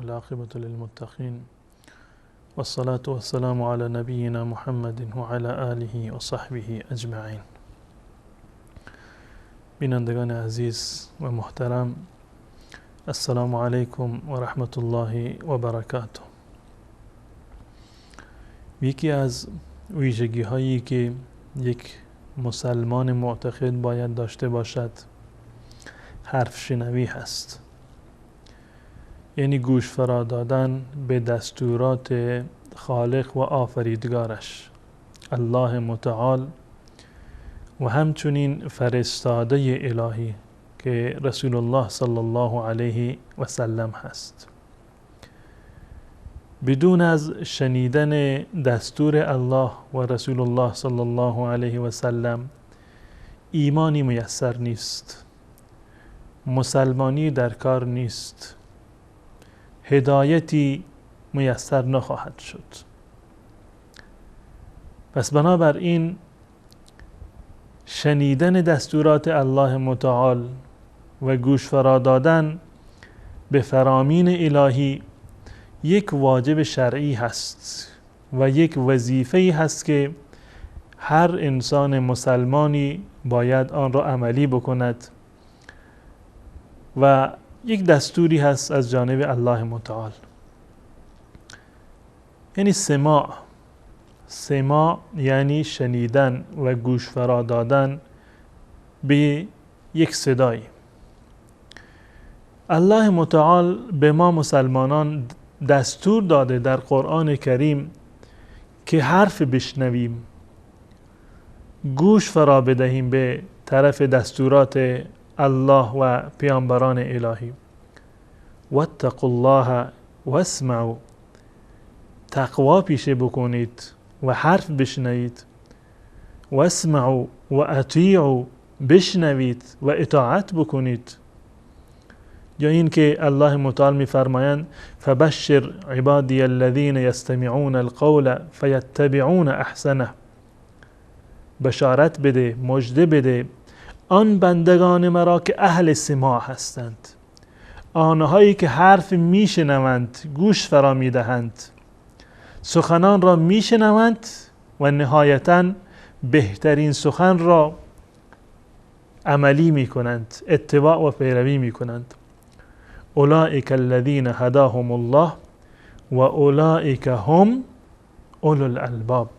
والعاقبة للمتقين والصلاة والسلام على نبينا محمد وعلى آله وصحبه اجمعین. بینندگان عزیز و محترم، السلام علیکم و رحمت الله و برکاته. یکی از ویژگی هایی که یک مسلمان معتقد باید داشته باشد حرف شنوی هست، یعنی گوش فرا دادن به دستورات خالق و آفریدگارش الله متعال و همچنین فرستاده الهی که رسول الله صلی الله علیه و سلم هست. بدون از شنیدن دستور الله و رسول الله صلی الله علیه و سلم ایمانی میسر نیست، مسلمانی در کار نیست، هدایتی میسر نخواهد شد. پس بنابراین شنیدن دستورات الله متعال و گوش فرا دادن به فرامین الهی یک واجب شرعی هست و یک وظیفه‌ای هست که هر انسان مسلمانی باید آن را عملی بکند و یک دستوری هست از جانب الله متعال. یعنی سماع، سماع یعنی شنیدن و گوش فرا دادن به یک صدایی. الله متعال به ما مسلمانان دستور داده در قرآن کریم که حرف بشنویم، گوش فرا بدهیم به طرف دستورات الله و پیامبران الهی. واتقوا الله واسمعوا، تقوا پیشه بکنید و حرف بشنوید. واسمعوا و اطیعوا، بشنوید و اطاعت بکنید. یا این که الله متعال می‌فرمایند فبشر عبادی الذین یستمعون القول فیتبعون احسنه، بشارت بده، مژده بده آن بندگان مرا که اهل سماع هستند، آنهایی که حرف میشنوند، گوش فرا میدهند، سخنان را میشنوند و نهایتاً بهترین سخن را عملی میکنند، اتباع و پیروی میکنند. اولئک الذین هداهم الله و اولئک هم اولو الالباب.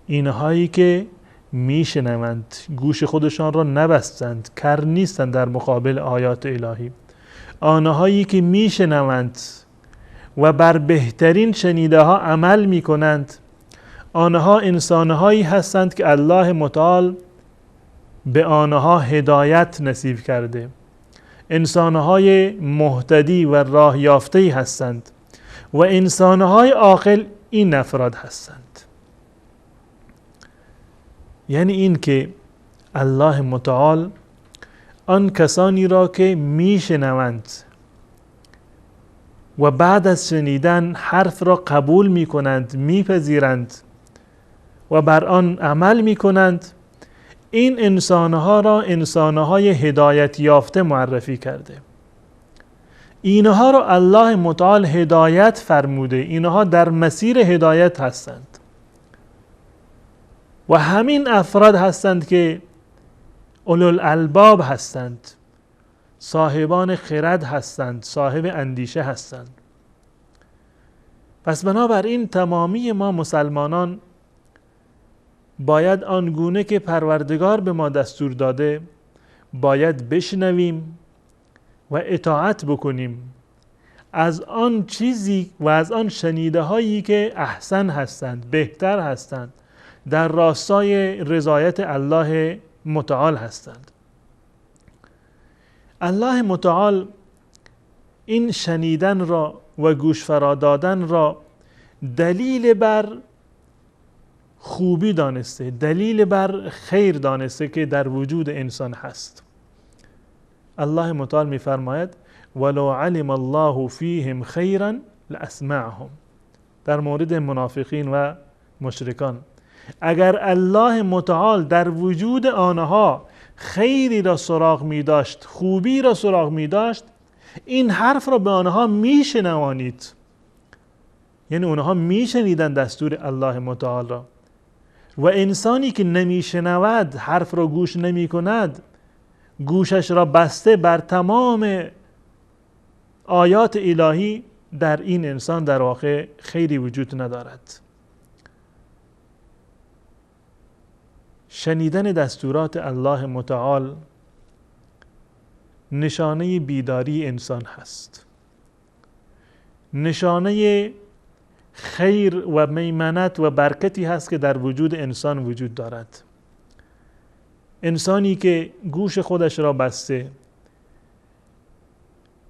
اینهایی که میشنوند، گوش خودشان را نبستند، کر نیستند در مقابل آیات الهی، آنهایی که میشنوند و بر بهترین شنیده ها عمل میکنند، آنها انسانهایی هستند که الله متعال به آنها هدایت نصیب کرده، انسانهای مهتدی و راه یافته‌ای هستند و انسانهای عاقل این افراد هستند. یعنی این که الله متعال آن کسانی را که میشنوند و بعد از شنیدن حرف را قبول میکنند، میپذیرند و بر آن عمل میکنند، این انسانها را انسانهای هدایت یافته معرفی کرده. اینها را الله متعال هدایت فرموده، اینها در مسیر هدایت هستند و همین افراد هستند که اولوالالباب هستند، صاحبان خرد هستند، صاحب اندیشه هستند. پس بنابراین تمامی ما مسلمانان باید آنگونه که پروردگار به ما دستور داده باید بشنویم و اطاعت بکنیم از آن چیزی و از آن شنیده هایی که احسن هستند، بهتر هستند، در راستای رضایت الله متعال هستند. الله متعال این شنیدن را و گوش فرا دادن را دلیل بر خوبی دانسته، دلیل بر خیر دانسته که در وجود انسان هست. الله متعال می‌فرماید ولو علم الله فیهم خیرا لاسمعهم، در مورد منافقین و مشرکان، اگر الله متعال در وجود آنها خیری را سراغ می داشت، خوبی را سراغ می داشت، این حرف را به آنها میشنوانید. یعنی اونها میشنیدن دستور الله متعال را. و انسانی که نمیشنود، حرف را گوش نمی کند، گوشش را بسته بر تمام آیات الهی، در این انسان در واقع خیری وجود ندارد. شنیدن دستورات الله متعال نشانه بیداری انسان هست، نشانه خیر و میمنت و برکتی هست که در وجود انسان وجود دارد. انسانی که گوش خودش را بسته،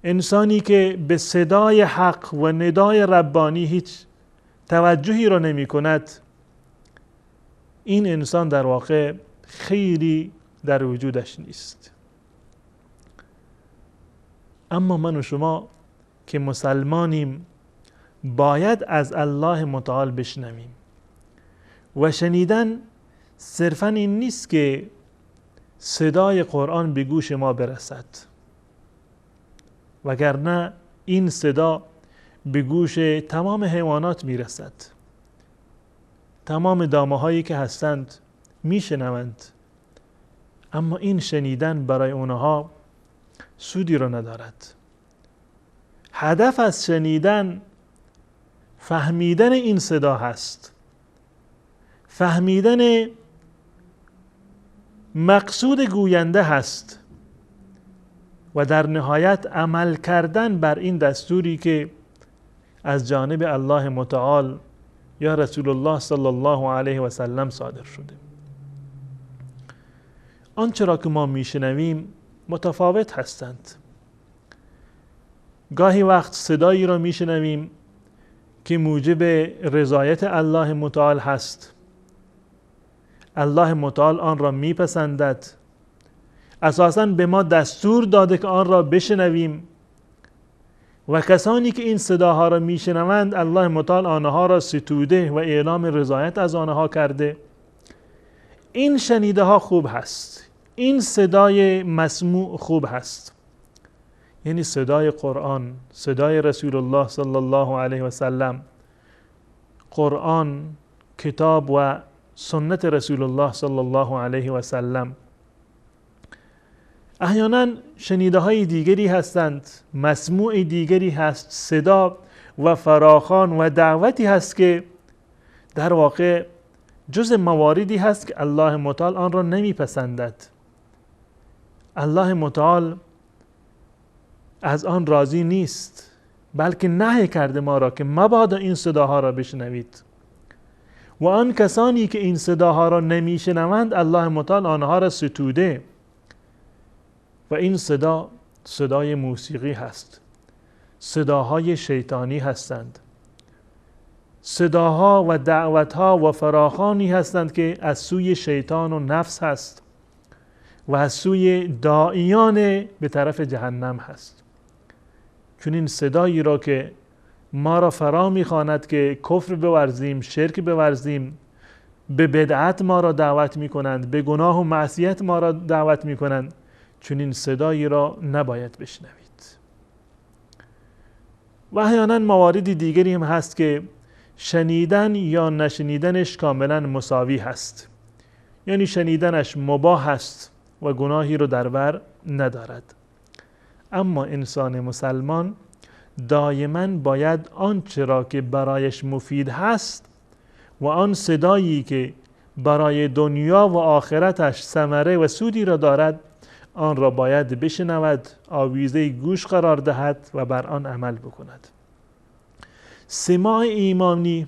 انسانی که به صدای حق و ندای ربانی هیچ توجهی را نمی کند، این انسان در واقع خیری در وجودش نیست. اما من و شما که مسلمانیم باید از الله متعال بشنویم. و شنیدن صرفاً این نیست که صدای قرآن به گوش ما برسد، وگرنه این صدا به گوش تمام حیوانات میرسد، تمام دامه هایی که هستند میشنوند، اما این شنیدن برای اونها سودی را ندارد. هدف از شنیدن فهمیدن این صدا هست، فهمیدن مقصود گوینده هست و در نهایت عمل کردن بر این دستوری که از جانب الله متعال یا رسول الله صلی الله علیه و سلم صادر شده. آنچه را که ما میشنویم متفاوت هستند. گاهی وقت صدایی را میشنویم که موجب رضایت الله متعال هست، الله متعال آن را میپسندد، اساساً به ما دستور داده که آن را بشنویم و کسانی که این صداها را میشنوند الله متعال آنها را ستوده و اعلام رضایت از آنها کرده. این شنیده ها خوب هست، این صدای مسموع خوب هست، یعنی صدای قرآن، صدای رسول الله صلی الله علیه و سلم، قرآن، کتاب و سنت رسول الله صلی الله علیه و سلم. احیانا شنیده های دیگری هستند، مسموع دیگری هست، صدا و فراخوان و دعوتی هست که در واقع جز مواردی هست که الله متعال آن را نمیپسندد. الله متعال از آن راضی نیست، بلکه نهی کرده ما را که مبادا این صداها را بشنوید. و آن کسانی که این صداها را نمیشنوند الله متعال آنها را ستوده. و این صدا صدای موسیقی هست، صداهای شیطانی هستند، صداها و دعوتها و فراخوانی هستند که از سوی شیطان و نفس هست و از سوی داعیان به طرف جهنم هست. چون این صدایی را که ما را فرا میخواند که کفر بورزیم، شرک بورزیم، به بدعت ما را دعوت میکنند، به گناه و معصیت ما را دعوت میکنند، چون این صدایی را نباید بشنوید. و احیانا موارد دیگری هم هست که شنیدن یا نشنیدنش کاملا مساوی هست، یعنی شنیدنش مباح هست و گناهی رو در بر ندارد. اما انسان مسلمان دائما باید آنچه را که برایش مفید هست و آن صدایی که برای دنیا و آخرتش ثمره و سودی را دارد آن را باید بشنود، آویزه گوش قرار دهد و بر آن عمل بکند. سماع ایمانی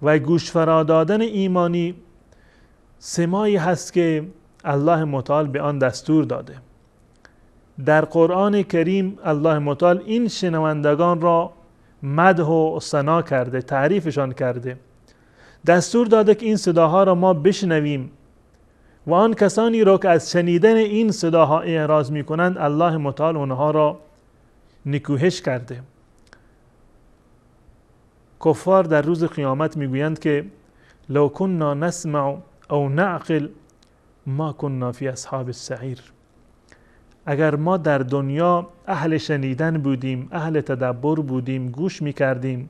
و گوش فرا دادن ایمانی سماعی هست که الله متعال به آن دستور داده. در قرآن کریم الله متعال این شنوندگان را مدح و ثنا کرده، تعریفشان کرده، دستور داده که این صداها را ما بشنویم و آن کسانی را که از شنیدن این صداها اعراض می کنند الله متعال آنها را نکوهش کرده. کفار در روز قیامت میگویند که لو كنا نسمع او نعقل ما كنا فی اصحاب السعیر. اگر ما در دنیا اهل شنیدن بودیم، اهل تدبر بودیم، گوش میکردیم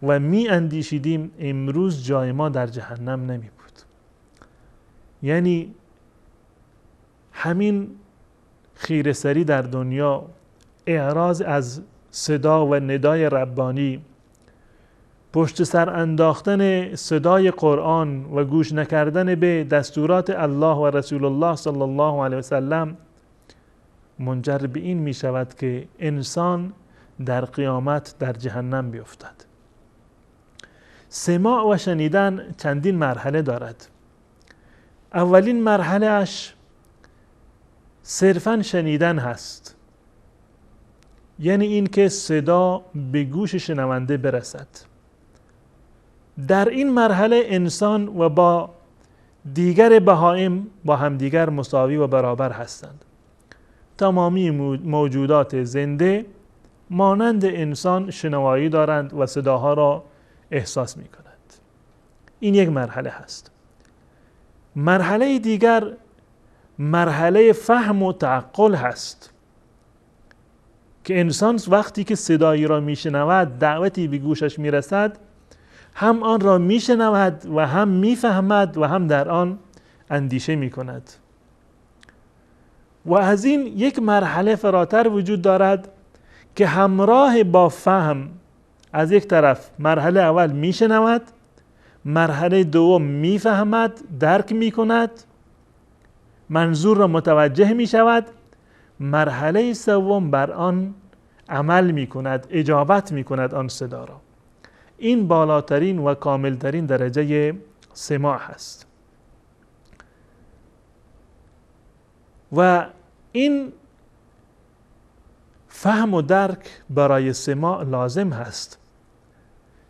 و می اندیشیدیم، امروز جای ما در جهنم نمی بود. یعنی همین خیره سری در دنیا، اعراض از صدا و ندای ربانی، پشت سر انداختن صدای قرآن و گوش نکردن به دستورات الله و رسول الله صلی الله علیه وسلم منجر به این می شود که انسان در قیامت در جهنم بیفتد. سماع و شنیدن چندین مرحله دارد. اولین مرحله اش صرفاً شنیدن هست، یعنی این که صدا به گوش شنونده برسد. در این مرحله انسان و با دیگر بهایم با همدیگر مساوی و برابر هستند. تمامی موجودات زنده مانند انسان شنوایی دارند و صداها را احساس می کنند. این یک مرحله هست. مرحله دیگر مرحله فهم و تعقل هست که انسان وقتی که صدایی را میشنود، دعوتی به گوشش میرسد، هم آن را میشنود و هم میفهمد و هم در آن اندیشه میکند. و از این یک مرحله فراتر وجود دارد که همراه با فهم، از یک طرف مرحله اول میشنود، مرحله دوم میفهمد، درک میکند، منظور را متوجه میشود، مرحله سوم بر آن عمل میکند، اجابت میکند آن صدا را. این بالاترین و کاملترین درجه سماع هست. و این فهم و درک برای سماع لازم هست.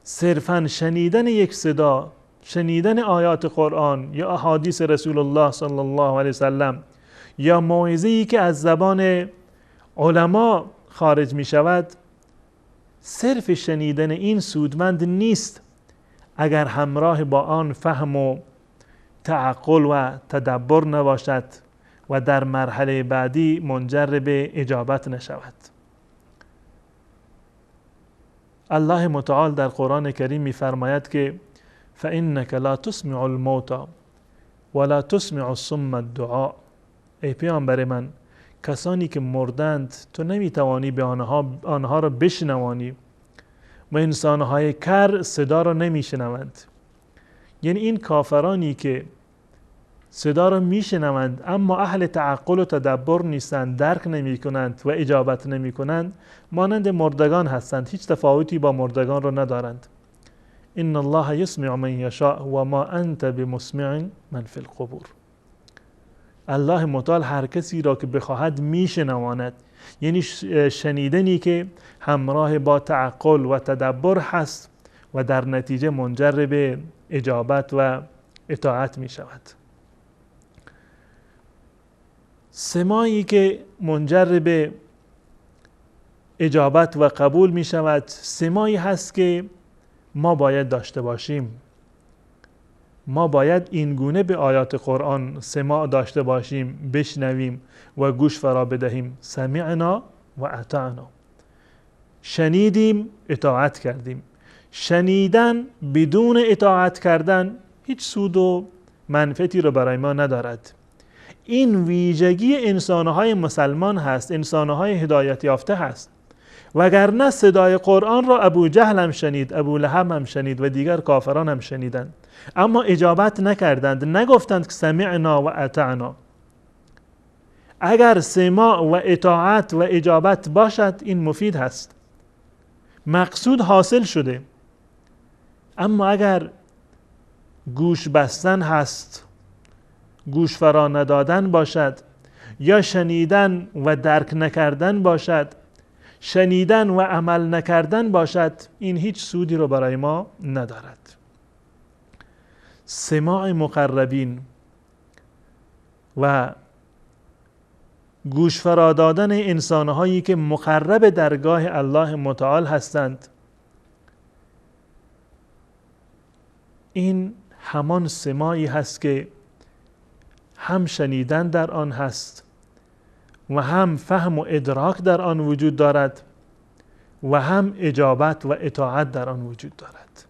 صرفاً شنیدن یک صدا، شنیدن آیات قرآن یا احادیث رسول الله صلی الله علیه وسلم یا موعظه‌ای که از زبان علما خارج می شود، صرف شنیدن این سودمند نیست اگر همراه با آن فهم و تعقل و تدبر نباشد و در مرحله بعدی منجر به اجابت نشود. الله متعال در قرآن کریم می‌فرماید که فإنك لا تسمع الموتى ولا تسمع الصم الدعاء. ای پیامبر من، کسانی که مردند تو نمیتوانی به آنها را بشنوانی و انسانهای کر صدا را نمیشنوند. یعنی این کافرانی که صدا را میشنوند اما اهل تعقل و تدبر نیستند، درک نمیکنند و اجابت نمیکنند، مانند مردگان هستند، هیچ تفاوتی با مردگان را ندارند. ان الله یسمع من یشاء و ما انت بمسمع من فی القبور. الله متعال هر کسی را که بخواهد میشنواند، یعنی شنیدنی که همراه با تعقل و تدبر هست و در نتیجه منجر به اجابت و اطاعت می شود. سماعی که منجر به اجابت و قبول می شود، سماعی هست که ما باید داشته باشیم. ما باید این گونه به آیات قرآن سماع داشته باشیم، بشنویم و گوش فرا بدهیم. سمعنا و اطعنا، شنیدیم، اطاعت کردیم. شنیدن بدون اطاعت کردن هیچ سود و منفعتی رو برای ما ندارد. این ویژگی انسانهای مسلمان هست، انسانهای هدایت یافته هست. وگرنه صدای قرآن را ابو جهل هم شنید، ابو لهب هم شنید و دیگر کافران هم شنیدند، اما اجابت نکردند، نگفتند که سمعنا و اطعنا. اگر سماع و اطاعت و اجابت باشد این مفید هست، مقصود حاصل شده. اما اگر گوش بستن هست، گوش فرا ندادن باشد، یا شنیدن و درک نکردن باشد، شنیدن و عمل نکردن باشد، این هیچ سودی رو برای ما ندارد. سماع مقربین و گوش فرا دادن انسانهایی که مقرب درگاه الله متعال هستند، این همان سماعی هست که هم شنیدن در آن هست و هم فهم و ادراک در آن وجود دارد و هم اجابت و اطاعت در آن وجود دارد.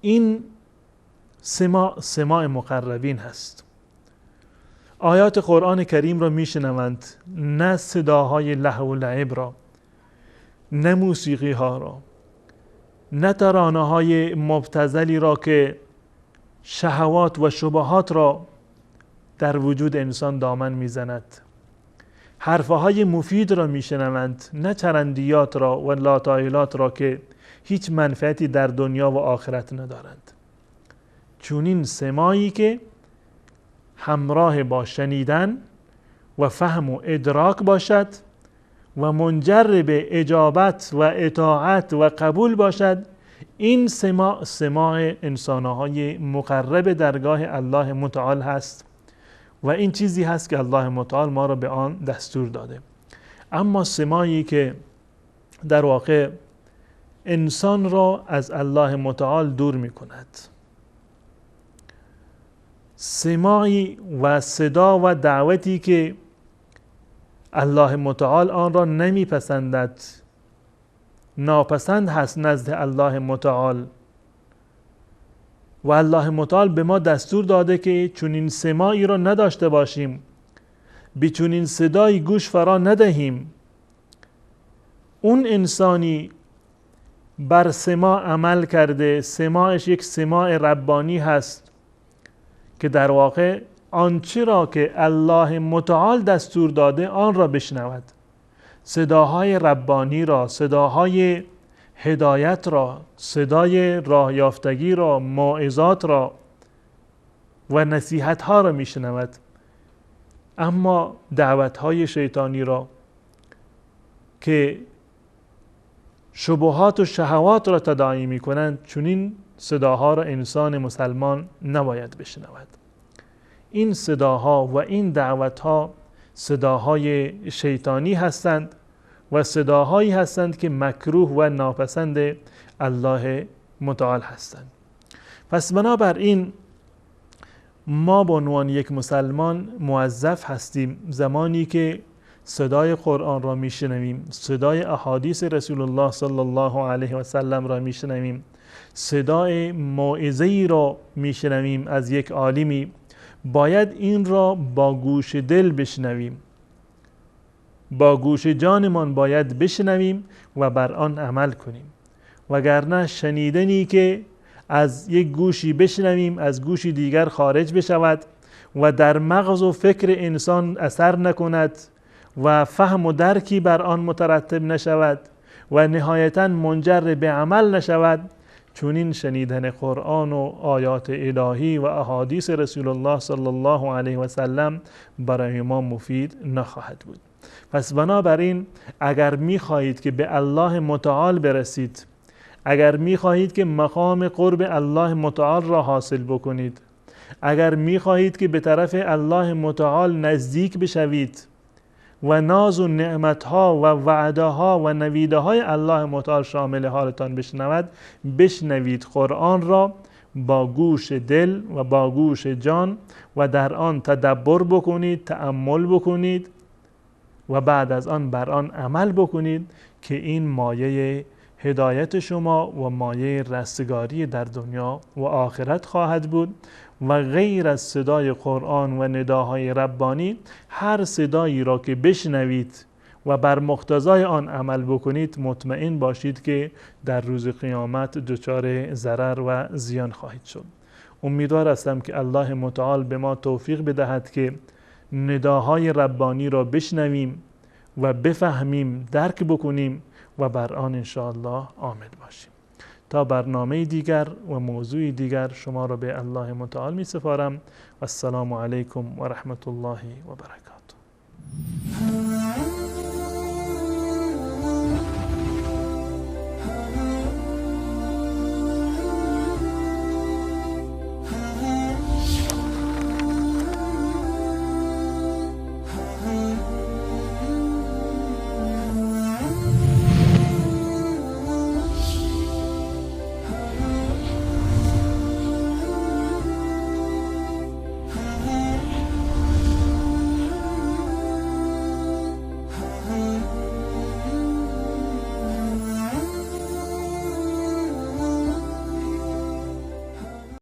این سماع، سماع مقربین هست. آیات قرآن کریم را میشنوند، نه صداهای لهو و لعب را، نه موسیقی ها را، نه ترانه های مبتذلی را که شهوات و شبهات را در وجود انسان دامن میزند. حرفهای مفید را میشنوند، نه چرندیات را و لاتایلات را که هیچ منفعتی در دنیا و آخرت ندارند. چونین سماعی که همراه با شنیدن و فهم و ادراک باشد و منجر به اجابت و اطاعت و قبول باشد، این سماع، سماع انسانهای مقرب درگاه الله متعال هست و این چیزی هست که الله متعال ما را به آن دستور داده. اما سماعی که در واقع انسان را از الله متعال دور می کند، سماعی و صدا و دعوتی که الله متعال آن را نمیپسندد، ناپسند هست نزد الله متعال، و الله متعال به ما دستور داده که چنین سماعی را نداشته باشیم، به چنین صدایی گوش فرا ندهیم. اون انسانی بر سماع عمل کرده، سماعش یک سماع ربانی هست که در واقع آنچه را که الله متعال دستور داده آن را بشنود، صداهای ربانی را، صداهای هدایت را، صدای راه یافتگی را، موعظات را و نصیحت ها را میشنود. اما دعوت های شیطانی را که شبهات و شهوات را تداعی می کنند، چنین صداها را انسان مسلمان نباید بشنود. این صداها و این دعوتها صداهای شیطانی هستند و صداهایی هستند که مکروه و ناپسند الله متعال هستند. پس بنابراین ما به عنوان یک مسلمان موظف هستیم زمانی که صدای قرآن را میشنویم، صدای احادیث رسول الله صلی الله علیه و سلم را میشنویم، صدای موعظه‌ای را میشنویم از یک عالمی، باید این را با گوش دل بشنویم، با گوش جانمان باید بشنویم و بر آن عمل کنیم. وگرنه شنیدنی که از یک گوشی بشنویم از گوشی دیگر خارج بشود و در مغز و فکر انسان اثر نکند و فهم و درکی بر آن مترتب نشود و نهایتاً منجر به عمل نشود، چنین شنیدن قرآن و آیات الهی و احادیث رسول الله صلی الله علیه و سلم برای ما مفید نخواهد بود. پس بنابراین اگر میخواهید که به الله متعال برسید، اگر میخواهید که مقام قرب الله متعال را حاصل بکنید، اگر میخواهید که به طرف الله متعال نزدیک بشوید و ناز و نعمتها و وعده ها و نویده های الله متعال شامل حالتان بشنود، بشنوید قرآن را با گوش دل و با گوش جان و در آن تدبر بکنید، تأمل بکنید و بعد از آن بر آن عمل بکنید که این مایه هدایت شما و مایه رستگاری در دنیا و آخرت خواهد بود. و غیر از صدای قرآن و نداهای ربانی، هر صدایی را که بشنوید و بر مقتضای آن عمل بکنید، مطمئن باشید که در روز قیامت دچار ضرر و زیان خواهید شد. امیدوار هستم که الله متعال به ما توفیق بدهد که نداهای ربانی را بشنویم و بفهمیم، درک بکنیم و بر آن انشاءالله عامل باشیم. تا برنامه دیگر و موضوع دیگر شما را به الله متعال می سپارم. و السلام علیکم و رحمت الله و برکاته.